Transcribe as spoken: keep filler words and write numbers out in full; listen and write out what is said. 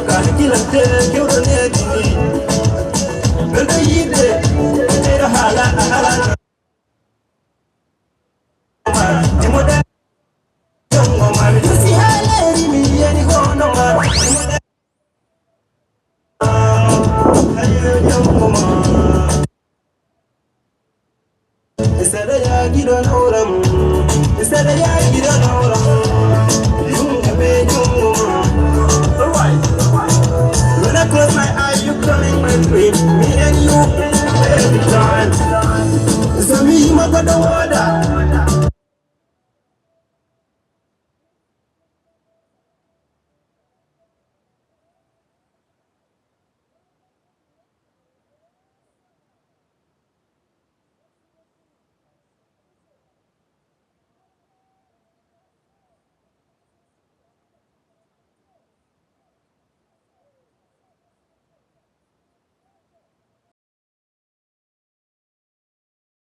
Ka hakkilante kewɗo needi ni. Ɓe ɓe yiɗde ɓe ɓeyɗo haala haala. Imo ɗa jongo ma mi tusi haaleeri mi yiyani ko hono ma. Saɗa yaagiɗo nawram, saɗa yaagi.